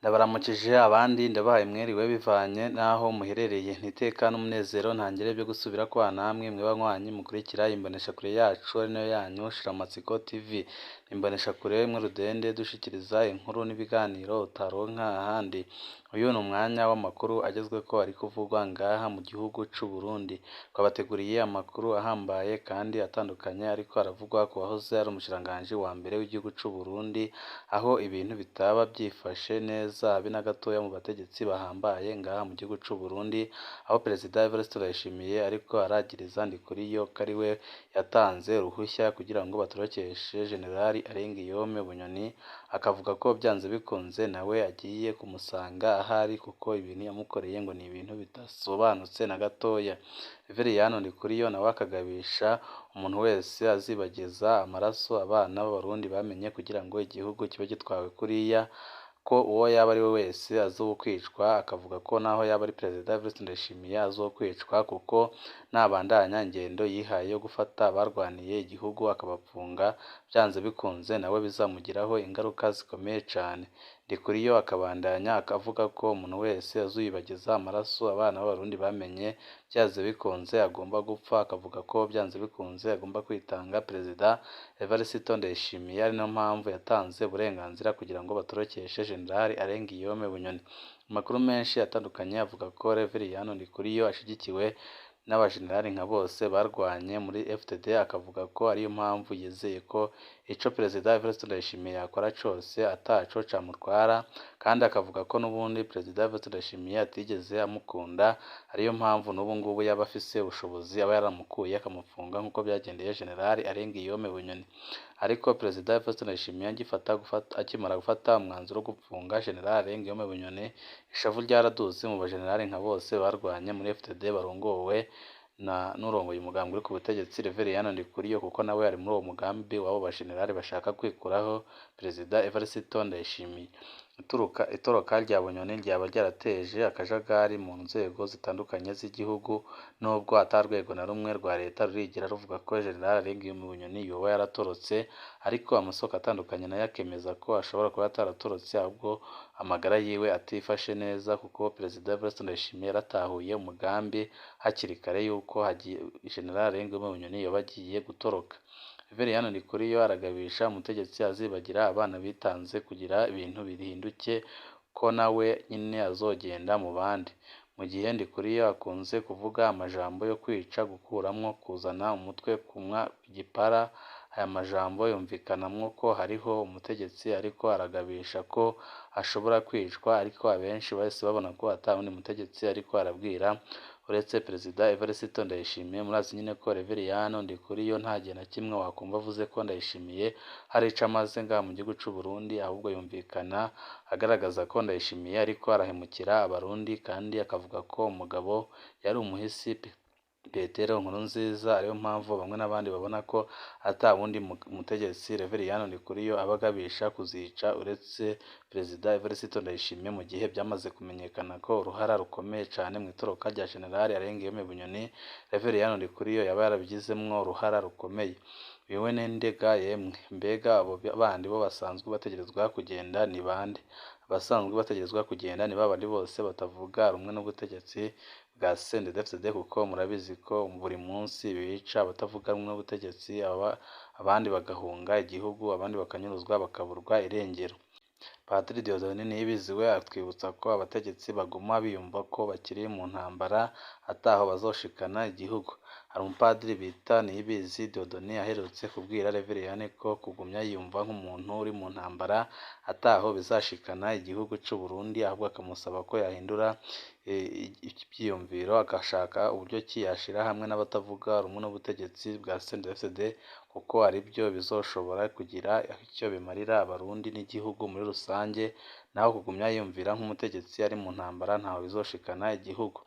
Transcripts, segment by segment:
Ndabaramukije abandi ndabahaye mwiriwe bivanye n'aho muherereye, n'iteka n'umunezero ntangere byo gusubira kubana namwe mwe banywanyi mukurikira imboneshakure yacu ari nayo yanyu Shiramatsiko TV, imboneshakure imwe rudende dushikiriza inkuru n'ibiganiro utaronka ahandi. Uyu ni umwanya w'amakuru agezweko ari kuvugwa ngaha mu gihugu c'u Burundi, twabateguriye amakuru ahambaye kandi atandukanye ariko aravugwa ku wahoze ari umushikiranganji wa mbere w'igihugu c'u Burundi, aho ibintu bitaba vyifashe neza habe na gatoya mu bategetsi bahambaye ngaha mu gihugu c'u Burundi, aho Perezida Evariste Ndayishimiye ariko aragiriza Ndikuriyo ko ariwe yatanze uruhushya kugira ngo batorokeshe Jenerali Arengiyome Bunyoni, akavuga ko vyanze bikunze nawe agiye kumusanga ahari kuko ibintu yamukoreye ngo ni ibintu bidasobanutse na gatoya. Reveriyani Ndikuriyo nawe akagabisha umuntu wese azibagiza amaraso abana b'Abarundi bamenye kugira ngo igihugu kibe gitwawe kuriya, ko uwo yaba ari we wese azokwicwa, akavuga ko naho yaba ari Perezida Evariste Ndayishimiye azokwicwa kuko nabandanya ingendo yihaye yo gufata abarwaniye igihugu akabapfunga, vyanze bikunze nawe bizamugiraho ingaruka zikomeye cane. Ndikuriyo akabandanya akavuga ko umuntu wese aziyibagiza amaraso abana b'Abarundi bamenye vyanze bikunze agomba gupfa, akavuga ko vyanze bikunze agomba kwitanga Perezida Evariste Ndayishimiye, ari nayo mpamvu yatanze uburenganzira kugira ngo batorokeshe Jenerali Arengiyome Bunyoni. Amakuru menshi atandukanye avuga ko Reveriyani Ndikuriyo ashigikiwe n'abajenerali nka bose barwanye muri FDD, akavuga ko ariyo mpamvu yizeye ko ico Perezida Evariste Ndayishimiye yakora cose ataco camutwara, kandi akavuga ko n'ubundi Perezida Evariste Ndayishimiye atigeze amukunda, ariyo mpamvu n'ubu ngubu yaba afise ubushobozi aba yaramukuye akamufunga nk'uko vyagendeye Jenerali Arengiyome Bunyoni. Ariko Perezida Evariste Ndayishimiye akimara gufata umwanzuro wo gupfunga Jenerali Arengiyome Bunyoni, ishavu ryaraduze mu bajenerali nka bose barwanye muri FDD barongowe n'urongoye umugambi uri ku butegetsi Reveriyani Ndikuriyo, kuko nawe ari muri uwo mugambi w'abo bajenerali bashaka kwikuraho Perezida Evariste Ndayishimiye. Itoroka rya Bunyoni ryaba ryarateje akajagari mu nzego zitandukanye z'igihugu, nubwo ata rwego na rumwe rwa leta rurigera ruvuga ko Jenerali Arengiyome Bunyoni yoba yaratorotse, ariko amasoko atandukanye nayo akemeza ko ashobora kuba ataratorotse ahubwo amagara yiwe atifashe neza, kuko Perezida Evariste Ndayishimiye yaratahuye umugambi hakiri kare yuko Jenerali Arengiyome Bunyoni yoba agiye gutoroka. Reveriyani Ndikuriyo aragabisha umutegetsi azibagira abana bitanze kugira ibintu bihinduke ko nawe nyene azogenda mu bandi. Mu gihe Ndikuriyo akunze kuvuga amajambo yo kwica, gukuramwo, kuzana umutwe, kumwa igipara, aya majambo yumvikanamwo ko hariho umutegetsi ariko aragabisha ko ashobora kwicwa, ariko abenshi bahise babona ko ata wundi mutegetsi ariko arabwira uretse Perezida Evariste Ndayishimiye. Murazi nyene ko Reveriyani Ndikuriyo nta gihe na kimwe wakumva avuze ko Ndayishimiye hari ico amaze ngaha mu gihugu c'u Burundi, ahubwo yumvikana agaragaza ko Ndayishimiye ariko arahemukira Abarundi, kandi akavuga ko umugabo yari umuhisi Petero Nkurunziza, ariyo mpamvu bamwe n'abandi babona ko ata wundi mutegetsi Reveriyani Ndikuriyo aba agabisha kuzica uretse Perezida Evariste Ndayishimiye, mu gihe vyamaze kumenyekana ko uruhara rukomeye cane mw'itoroka rya Jenerali Arengiyome Bunyoni Reveriyani Ndikuriyo yaba yarabigizemwo uruhara rukomeye. Wewe ninde ga yemwe? Mbega abo bandi bo basanzwe bategerezwa kugenda ni bande? Abasanzwe bategerezwa kugenda ni babandi bose batavuga rumwe n'ubutegetsi bwa CNDD-FDD, kuko murabizi ko buri munsi bica abatavuga rumwe n'ubutegetsi, abandi bagahunga igihugu, abandi bakanyuruzwa bakaburwa irengero. Padiri Dieudonné Niyibizi we atwibutsa ko abategetsi baguma biyumva ko bakiri mu ntambara ataho bazoshikana igihugu. Hari umupadiri bita Niyibizi Dieudonné aherutse kubwira Reveriyani ko kugumya yiyumva nk'umuntu uri mu ntambara ataho bizashikana igihugu c'u Burundi, ahubwo akamusaba ko yahindura ivyiyumviro agashaka uburyo ki yashira hamwe n'abatavuga rumwe n'ubutegetsi bwa CNDD-FDD, kuko arivyo bizoshobora kugira ico bimarira Abarundi n'igihugu muri rusange, naho kugumya yiyumvira nk'umutegetsi ari mu ntambara ntaho bizoshikana igihugu.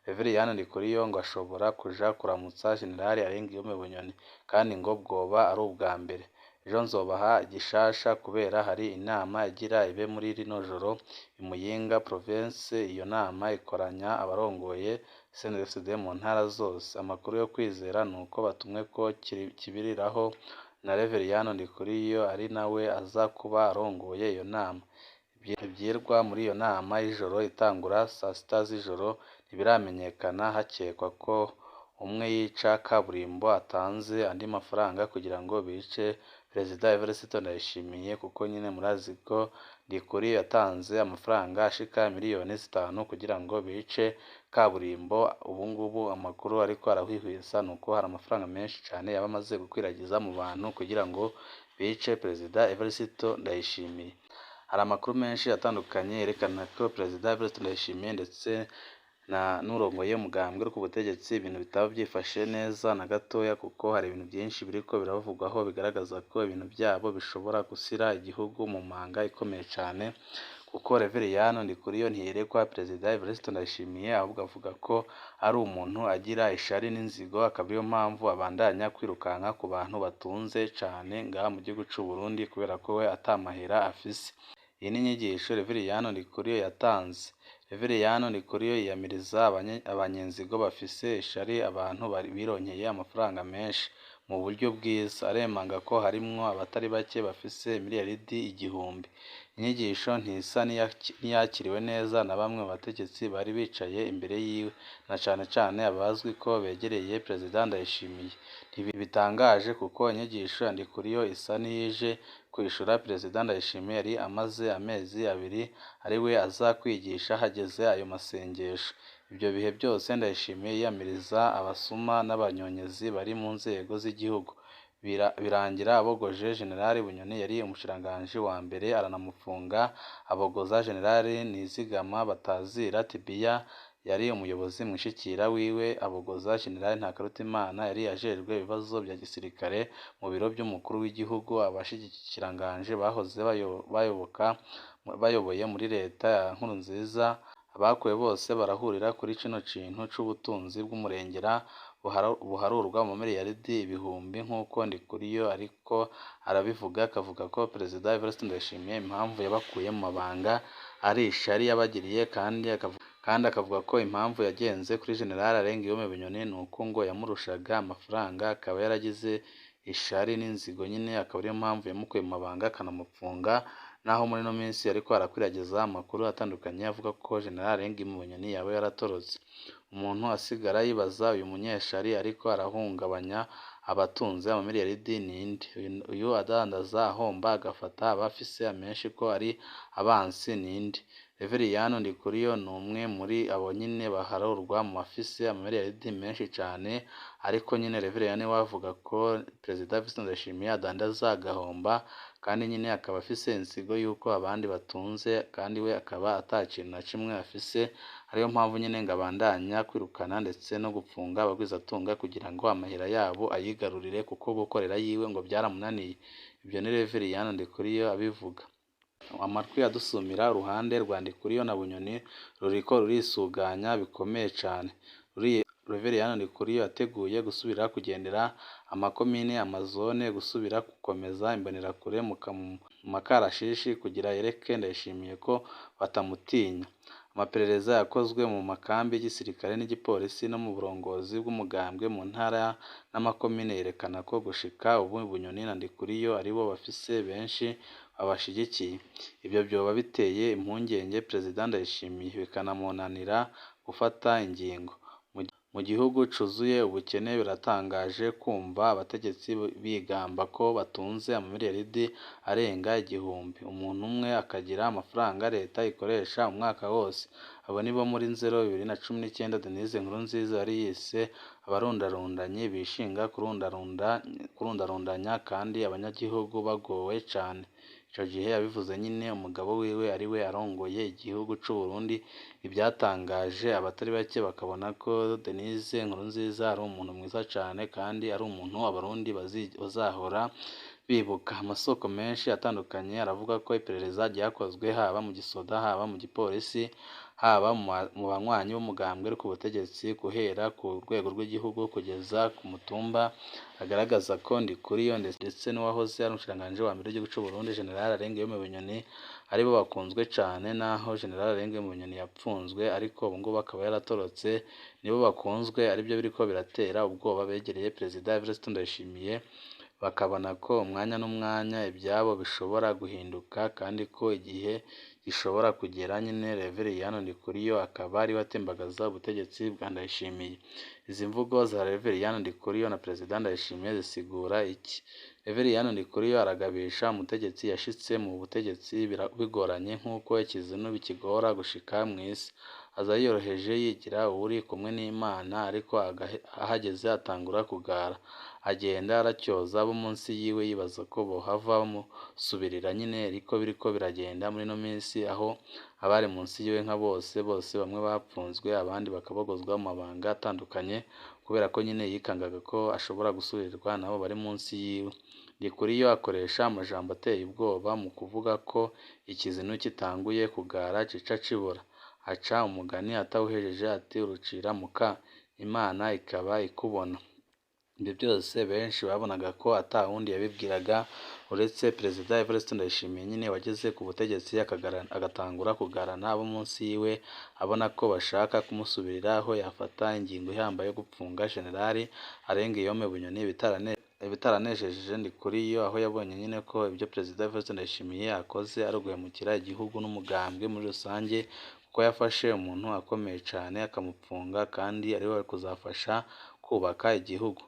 Reveriyani Ndikuriyo ngo ashobora kuja kuramutsa Jenerali Arengiyome Bunyoni, kandi ngo bwoba ari ubwa mbere. Ejo nzobaha gishasha kubera hari inama igira ibe muri rino joro i Muyinga province, iyo nama ikoranya abarongoye CNDD-FDD mu ntara zose. Amakuru yo kwizera nuko batumwe ko kibiriraho na Reveriyani Ndikuriyo ari nawe aza kuba arongoye iyo nama. Ivyirwa muri iyo nama y'ijoro itangura saa sita z'ijoro ntibiramenyekana, hakekwa ko umwe yica kaburimbo atanze andi mafaranga kugira ngo bice Perezida Evariste Ndayishimiye, kuko nyene murazi ko Ndikuriyo yatanze amafaranga ashika miliyoni 5 kugira ngo bice kaburimbo. Ubu ngubu amakuru ariko arahwihwisa nuko hari amafaranga menshi cane yaba amaze gukwiragiza mu bantu kugira ngo bice Perezida Evariste Ndayishimiye. Hari amakuru menshi atandukanye yerekana ko Perezida Evariste Ndayishimiye ndetse na n'urongoye umugambwe uri ku butegetsi ibintu bitaba byifashe neza na gatoya, kuko hari ibintu byinshi biriko biravugwaho bigaragaza ko ibintu byabo bishobora gusira igihugu mu manga ikomeye cane, kuko Reveriyani Ndikuriyo ntiyerekwa Perezida Evariste Ndayishimiye, ahubwo avuga ko ari umuntu agira ishari n'inzigo, akaba ariyo mpamvu abandanya kwirukanka ku bantu batunze cane ngaha mu gihugu c'u Burundi kubera ko we ata mahera afise. Iyi ni inyigisho Reveriyani Ndikuriyo yatanze. Reveriyani Ndikuriyo yiyamiriza abanyenzigo bafise ishari abantu bironkeye amafaranga menshi mu buryo bwiza, aremanga ko harimwo abatari bake bafise miliyaridi 1000. Inyigisho ntisa n'iyakiriwe neza na bamwe mu bategetsi bari bicaye imbere yiwe, na cane cane abazwi ko begereye Perezida Ndayishimiye. Ntibitangaje kuko inyigisho ya Ndikuriyo isa n'iyije kwishura Perezida Ndayishimiye yari amaze amezi 2 ariwe aza kwigisha hageze ayo masengesho. Ivyo bihe byose Ndayishimiye yiyamiriza abasuma n'abanyonyezi bari mu nzego z'igihugu. Birangira abogoje Jenerali Bunyoni yari umushikiranganji wa mbere aranamufunga, abogoza Jenerali Nizigama Batazira Tibiya yari umuyobozi mwishikira wiwe, abogoza Jenerali Ntakarutimana yari ajejwe ibibazo vya gisirikare mu biro vy'umukuru w'igihugu. Abashikiranganji bahoze bayoboye muri leta ya Nkurunziza abakuwe bose barahurira kuri kino kintu c'ubutunzi bw'umurengera buharurwa mu miliyaridi ibihumbi, nk'uko Ndikuriyo ariko arabivuga, akavuga ko Perezida Evariste Ndayishimiye impamvu yabakuye mu mabanga ari ishari yabagiriye, kandi akavuga ko impamvu yagenze kuri Jenerali Arengiyome Bunyoni nuko ngo yamurushaga amafaranga, akaba yaragize ishari n'inzigo nyene, akaba ariyo mpamvu yamukuye mu mabanga akanamupfunga. Naho muri ino minsi ariko arakwiragiza amakuru atandukanye avuga ko Jenerali Arengiyome Bunyoni yaba yaratorotse. Umuntu asigara yibaza uyu munyeshari ariko arahungabanya abatunze amamiliyaridi ninde? Uyu adandaza ahomba agafata abafise amenshi ko ari abansi ninde? Reveriyani Ndikuriyo ni umwe muri abo nyene baharurwa mu bafise amamiliyaridi menshi cane, ariko nyene Reveriyani we avuga ko Perezida Evariste Ndayishimiye adandaza agahomba, kandi nyene akaba afise inzigo y'uko abandi batunze kandi we akaba ata kintu na kimwe afise, ariyo mpamvu nyene ngo abandanya kwirukana ndetse no gupfunga abagwizatunga kugira ngo amahera yabo ayigarurire, kuko gukorera yiwe ngo vyaramunaniye. Ivyo ni Reveriyani Ndikuriyo abivuga. Amatwi adusumira uruhande rwa Ndikuriyo na Bunyoni ruriko rurisuganya bikomeye cane. Reveriyani Ndikuriyo yateguye gusubira kugendera amakomine, amazone, gusubira gukomeza imbonerakure mu makarashishi kugira yereke Ndayishimiye ko batamutinya. Amaperereza yakozwe mu makambi y'igisirikare n'igipolisi no mu burongozi bw'umugambwe mu ntara n'amakomine yerekana ko gushika ubu Bunyoni na Ndikuriyo aribo bafise benshi babashigikiye. Ivyo vyoba biteye impungenge Perezida Ndayishimiye, bikanamunanira gufata ingingo. Mu gihugu cuzuye ubukene biratangaje kumva abategetsi bigamba ko batunze amamiliyaridi arenga 1000, umuntu umwe akagira amafaranga leta ikoresha umwaka wose. Abo nibo muri Nzero 2019 Denise Nkurunziza yari yise abarundarundanyi bishinga kurundarundanya kandi abanyagihugu bagowe cane. Ico gihe yabivuze nyene umugabo wiwe ariwe arongoye igihugu c'u Burundi, ivyatangaje abatari bake bakabona ko Denise Nkurunziza ari umuntu mwiza cane kandi ari umuntu abarundi bazahora bibuka. Amasoko menshi atandukanye aravuga ko iperereza ryakozwe haba mu gisoda, haba mu gipolisi, haba mu banywanyi b'umugambwe uri ku butegetsi guhera ku rwego rw'igihugu kugeza ku mutumba, agaragaza ko Ndikuriyo ndetse n'uwahoze ari umushikiranganji wa mbere w'igihugu c'u Burundi Jenerali Arengiyome Bunyoni aribo bakunzwe cane, naho Jenerali Arengiyome Bunyoni yapfunzwe ariko ubu ngubu akaba yaratorotse, nibo bakunzwe arivyo biriko biratera ubwoba abegereye Perezida Evariste Ndayishimiye. bakabona ko umwanya n'umwanya ibyabo bishobora guhinduka kandi ko igihe gishobora kugera nyine Reveriyani Ndikuriyo akaba ariwe atembagaza ubutegetsi bwa Ndayishimiye. Izi mvugo za Reveriyani Ndikuriyo na Perezida Ndayishimiye zisigura iki? Reveriyani Ndikuriyo aragabisha umutegetsi yashitse mu butegetsi bigoranye nk'uko ikizinu bikigora gushika mu isi. Aza yiyoroheje yigira uwuri kumwe n'Imana ariko ahageze atangura kugara. Agenda aracyoza abo munsi yiwe yibaza ko bohava bamusubirira nyine ariko biriko biragenda muri ino minsi aho abari munsi yiwe nka bose bose bamwe bapfunzwe abandi bakabogozwa mu mabanga atandukanye kubera ko nyine yikangaga ko ashobora gusubirirwa nabo bari munsi yiwe. Ndikuriyo akoresha amajambo ateye ubwoba mu kuvuga ko ikizinu kitanguye kugara cica cibora. Aca umugani atawuhejeje ati urucira muka Imana ikaba ikubona. Ibyo byose benshi babonaga ko ata wundi yabibwiraga uretse Perezida Evariste Ndayishimiye nyine wageze ku butegetsi agatangura kugarana abo munsi yiwe abona ko bashaka kumusubirira aho yafata ingingo ihambaye yo gupfunga Jenerali Arengiyome Bunyoni ibitaranejeje Ndikuriyo aho yabonye nyine ko ibyo Perezida Evariste Ndayishimiye akoze ari uguhemukira igihugu n'umugambwe muri rusange kuko yafashe umuntu akomeye cane akamupfunga kandi ariwe wari kuzafasha kubaka igihugu.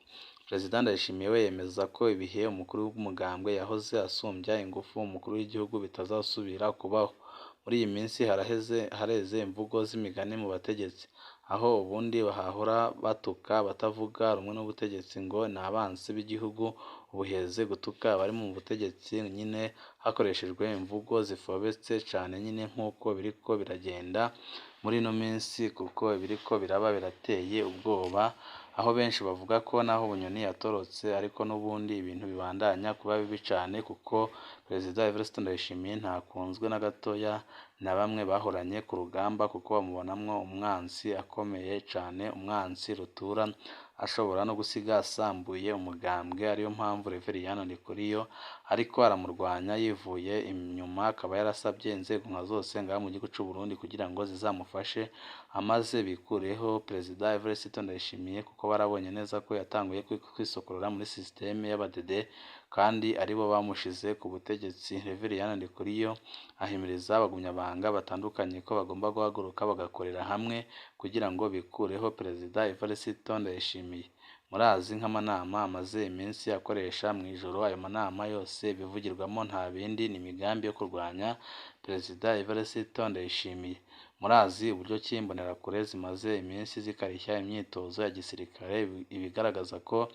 Perezida Ndayishimiye we yemeza ko ibihe umukuru w'umugambwe yahoze asumbya ingufu umukuru w'igihugu bitazasubira kubaho. Muri iyi minsi hareze imvugo z'imigani mu bategetsi, aho ubundi bahahora batuka abatavuga rumwe n'ubutegetsi ngo ni abansi b'igihugu, ubu heze gutuka abari mu butegetsi nyine hakoreshejwe imvugo zifobetse cane nyine nk'uko biriko biragenda muri ino minsi kuko ibiriko biraba birateye ubwoba, aho benshi bavuga ko naho Bunyoni yatorotse ariko n'ubundi ibintu bibandanya kuba bibi cane kuko Perezida Evariste Ndayishimiye ntakunzwe na gatoya na bamwe bahoranye ku rugamba kuko bamubonamwo umwansi akomeye cane, umwansi rutura ashobora no gusiga asambuye umugambwe, ariyo mpamvu Reveriyani Ndikuriyo ariko aramurwanya yivuye inyuma akaba yarasabye inzego nka zose ngaha mu gihugu c'u Burundi kugira ngo zizamufashe amaze bikureho Perezida Evariste Ndayishimiye kuko barabonye neza ko yatanguye kwisokorora muri sisiteme y'abadede kandi aribo bamushize ku butegetsi. Reveriyani Ndikuriyo ahimiriza abagumyabanga batandukanye ko bagomba guhaguruka bagakorera hamwe kugira ngo bikureho Perezida Evariste Ndayishimiye. Murazi nk'amanama amaze iminsi akoresha mw'ijoro, ayo manama yose ibivugirwamo nta bindi ni imigambi yo kurwanya Perezida Evariste Ndayishimiye. Murazi uburyo ki imbonerakure zimaze iminsi zikarishya imyitozo ya gisirikare, ibigaragaza ko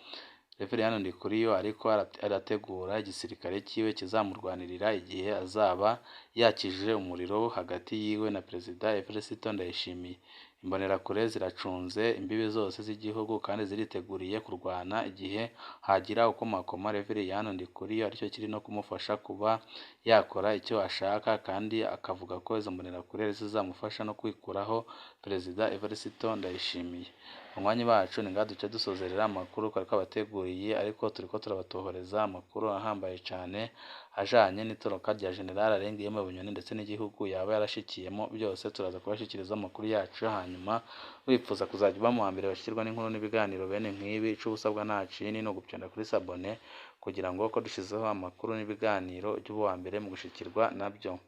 Reveriyani Ndikuriyo ariko arategura igisirikare ciwe kizamurwanirira igihe azaba yakije umuriro hagati yiwe na Perezida Evariste Ndayishimiye. Imbonerakure ziracunze imbibi zose z'igihugu kandi ziriteguriye kurwana igihe hagira ukomakoma Reveriyani Ndikuriyo aricyo kiri no kumufasha kuba yakora icyo ashaka kandi akavuga ko izo mbonerakure arizo zizamufasha no kwikuraho Perezida Evariste Ndayishimiye. Banywanyi bacu ni ngaha duce dusozerera amakuru twari twabateguriye ariko turiko turabatohoreza amakuru ahambaye cane ajanye n'itoroka rya Jenerali Arengiyeme Bunyoni ndetse n'igihugu yaba yarashikiyemo byose turaza kubashikiriza amakuru yacu hanyuma wifuza kuzajya uba mu wa mbere bashikirwa n'inkuru n'ibiganiro bene nk'ibi ico uba usabwa nta kindi ni ugupyonda kuri sabone kugira ngo uko dushizeho amakuru n'ibiganiro ujye uba uwa mbere mu gushikirwa nabyo.